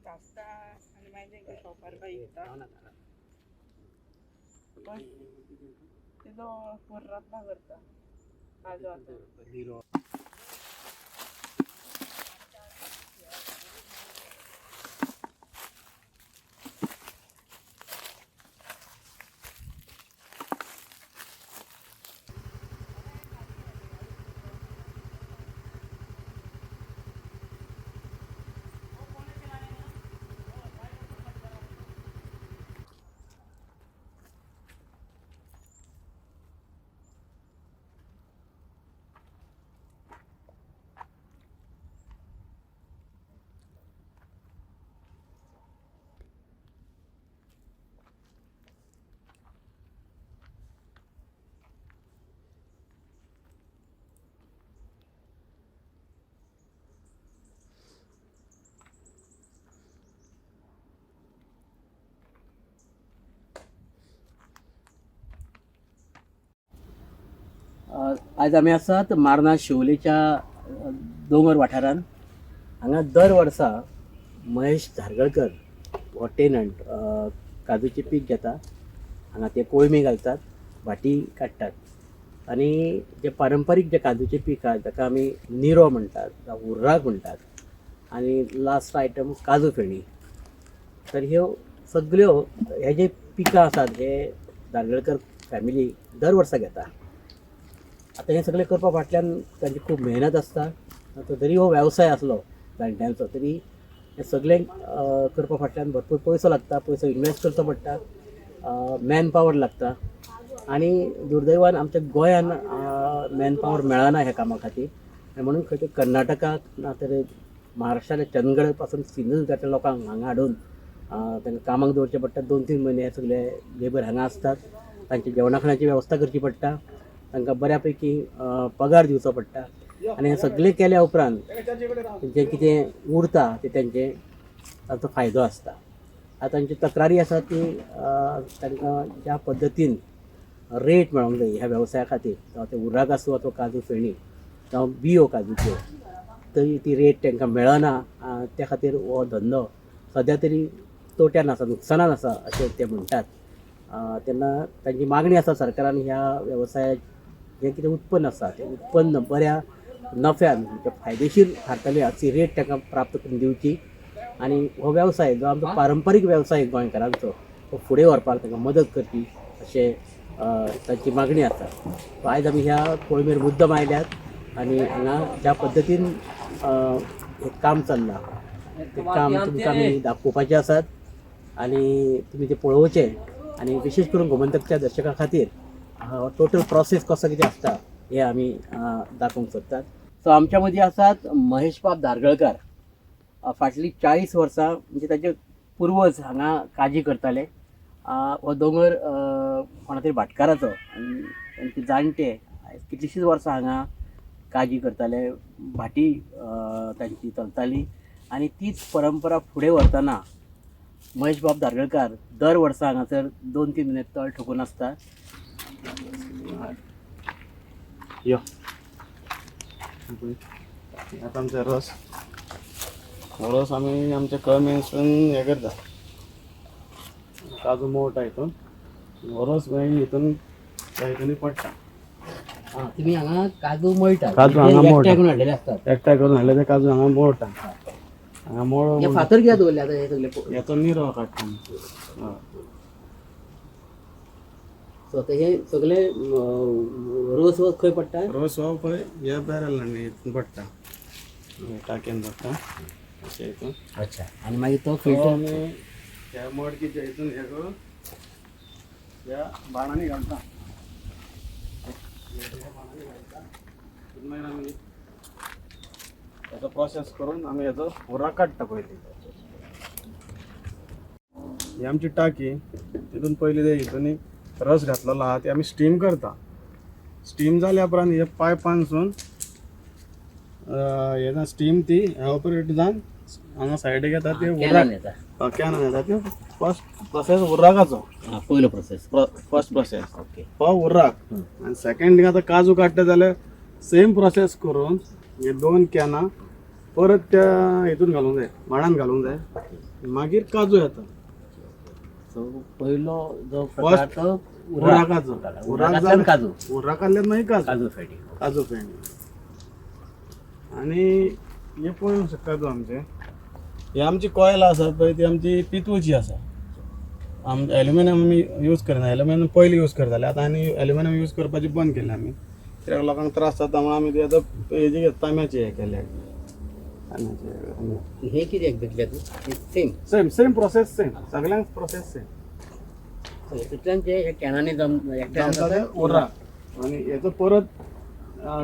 भाजता आनी मागीर तेंकां शॉपार विकता. तेजो हुर्राक करता काजू आतां. आज आमी आसात मार्ना शिवोलेच्या दोंगर वाठारांत. हांगा दर वर्सा महेश धारगळकर हो टेनंट काजूचें पीक घेता. हांगा ते कोळमी घालतात, भाटी काडटात आनी जे पारंपारीक जे काजूचें पीक आसा ताका आमी निरो म्हणटात जावं हुर्राक म्हणटात आनी लास्ट आयटम काजू फेणी. तर ह्यो सगळ्यो हे जे पिकां आसात हे धारगळकर फॅमिली दर वर्सा घेता. आतां हें सगळें करपा फाटल्यान तांची खूब मेहनत आसता. आतां जरी हो वेवसाय आसलो जाणट्यांचो तरी हें सगळें करपा फाटल्यान भरपूर पयसो लागता, पयसो इनवेस्ट करचो पडटा, मॅन पावर लागता आनी दुर्दैवान आमच्या गोंयान मॅन पावर मेळना ह्या कामा खातीर. आनी म्हणून खंय तरी कर्नाटकाक ना तर महाराष्ट्राच्या चंदगड पासून सिंधुदुर्गाच्या लोकांक हांगा हाडून तांकां कामाक दवरचें पडटा. 2-3 म्हयने हे सगळे लेबर हांगा आसतात, तांची जेवणा खाणाची वेवस्था करची पडटा, तांकां बऱ्या पैकी पगार दिवचो पडटा आनी हें सगळें केल्या उपरांत जें कितें उरता तें तेंचें ताचो फायदो आसता. आतां तांची तक्रारी आसा ती तांकां ज्या पद्दतीन रेट मेळोंक जाय ह्या वेवसाया खातीर, जावं तें उर्राक आसूं अथवा काजू फेणी जावं बियो काजूच्यो, तरी ती रेट तांकां मेळना. त्या खातीर हो धंदो सद्या तरी तोट्यान आसा, नुकसानान आसा अशें ते म्हणटात. तेन्ना तांची मागणी आसा सरकारान ह्या वेवसायाक जें कितें उत्पन्न आसा तें उत्पन्न बऱ्या नफ्यान म्हणजे फायदेशीर थारतलें अशी रेट तांकां प्राप्त करून दिवची आनी हो वेवसाय जो आमचो पारंपारीक वेवसाय गोंयकारांचो हो फुडें व्हरपाक तांकां मदत करची अशें तांची मागणी आसा. आयज आमी ह्या कोळमेर मुद्दम आयल्यात आनी हांगा ज्या पद्दतीन हें काम चल्लां तें काम तुमकां आमी दाखोवपाचें आसात आनी तुमी तें पळोवचें आनी विशेश करून गोमंतकच्या दर्शकां खातीर टोटल प्रोसेस कसो कितें आसता हें आमी दाखोवंक सोदतात. सो आमच्या मदीं आसात महेशबाब धारगळकार. फाटलीं 40 वर्सां म्हणजे ताचे पुर्वज हांगा काजी करताले. हो दोंगर कोणा तरी भाटकाराचो आनी तांचे जाणटे कितलींशींच वर्सां हांगा काजी करताले, भाटी तांची चलताली आनी तीच परंपरा फुडें व्हरतना महेशबाब धारगळकार दर वर्सा हांगासर 2-3 म्हयने तळ ठोकून आसता. यो आतां आमचो रस, हो रस आमी आमच्या कळमेसून हें करता, काजू मोडटा हितून, हो रस मागीर हितून ह्या हितून पडटा. तुमी हांगा काजू मळटा, काजू हांगा एकठांय मळटा. करून हाडलेले आसतात, एकठांय करून हाडले ते काजू हांगा मोडटा, हांगा मोड हे फातर कित्याक दवरले आतां हे सगळे? हेचो निरो काडटा आमी. हय. सो आतां हे सगळे रोस खंय पडटा? रोस हो पळय ह्या बॅरलांनी हितून पडटा, टाकयेन पडटा अशें हितून. अच्छा, आनी मागीर तो तो फिल्टर आमी ह्या मडकीच्या हितून हे करून ह्या बाणांनी घालता, ह्या बाणांनी घालता, तितून मागीर आमी हेचो प्रोसेस करून आमी हेचो हुर्राक काडटा पयलीं. ही आमची टाकी, तितून पयलीं ते हितून रस घातलेलो आहा ते आमी स्टीम करता. स्टीम जाल्या उपरांत हे पायपानसून हे स्टीम ती एवोपरेट जावन हांगा सायडीक येता, ते कॅनन हुर्राक येता. कॅनन येता. ते फर्स्ट प्रोसेस हुर्राकाचो, पयलो प्रोसेस, फर्स्ट प्रोसेस ओके हो हुर्राक. आनी सेकंड आतां काजू काडटा जाल्यार सेम प्रोसेस करून हे 2 कॅनां परत त्या हितून घालूंक जाय, माडान घालूंक जाय. मागीर काजू येता. सो पयलो जो प्रकार First तो उराकाचो. उराक उराक जालो जालो. काजू. उराकांतल्यान मागीर काजू. काजू फेणी. काजू फेणी. आनी हे पळोवंक शकता तूं, आमचे हे आमची कॉयल आसा पळय, ती आमची पितूळची आसा. आम एल्युमिनियम आमी यूज करना. एल्युमिनियम पयलीं यूज करताले, आतां आनी एल्युमिनियम यूज करपाची बंद केलें आमी, कित्याक लोकांक त्रास जाता म्हणून आमी ती आतां हेजी तांब्याची हे केल्या, तांब्याची. हे कितें घेतले तूं? Same? Same same process same, सगळ्यांक प्रोसेस सेम. हितूंतल्यान जे हे कॅनांनी जम एकठांय जमता जाता ते उर्राक आनी हेचो परत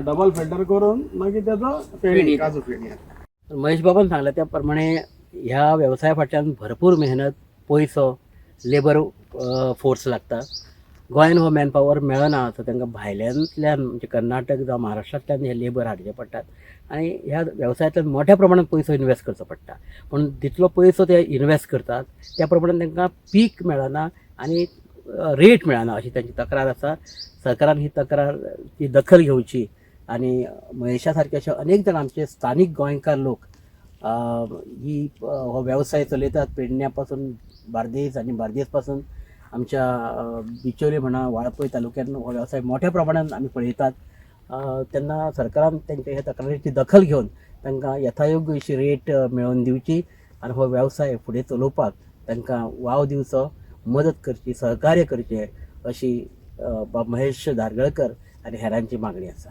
डबल फिल्टर करून मागीर तेजो फेणी. फेणी, काजू फेणी येता. महेश बाबान सांगलें त्या प्रमाणे ह्या वेवसाया फाटल्यान भरपूर मेहनत, पयसो, लेबर फोर्स लागता. गोंयान हो मॅन पावर मेळना, सो तांकां भायल्यांतल्यान म्हणजे कर्नाटक जावं महाराष्ट्रांतल्यान हे लेबर हाडचे पडटात आनी ह्या वेवसायांतल्यान मोठ्या प्रमाणात पयसो इनवेस्ट करचो पडटा. पूण जितलो पयसो ते इनवेस्ट करतात त्या प्रमाणान तांकां पीक मेळना आनी रेट मेळना अशी तांची तक्रार आसा. सरकारान ही तक्रारची दखल घेवची आनी महेशा सारके अशे अनेक जाण आमचे स्थानीक गोंयकार लोक ही हो वेवसाय चलयतात. पेडण्या पासून बार्देस आनी बार्देस पासून आमच्या बिचोले म्हणा, वाळपय तालुक्यान हो वेवसाय मोठ्या प्रमाणान आमी पळयतात. तेन्ना सरकारान तेंच्या ह्या तक्रारीची दखल घेवन तांकां यथायोग्य अशी रेट मेळोवन दिवची आनी हो वेवसाय फुडें चलोवपाक तांकां वाव दिवचो, मदत करची, सहकार्य करचें अशी बाब महेश धारगळकर आनी हेरांची मागणी आसा.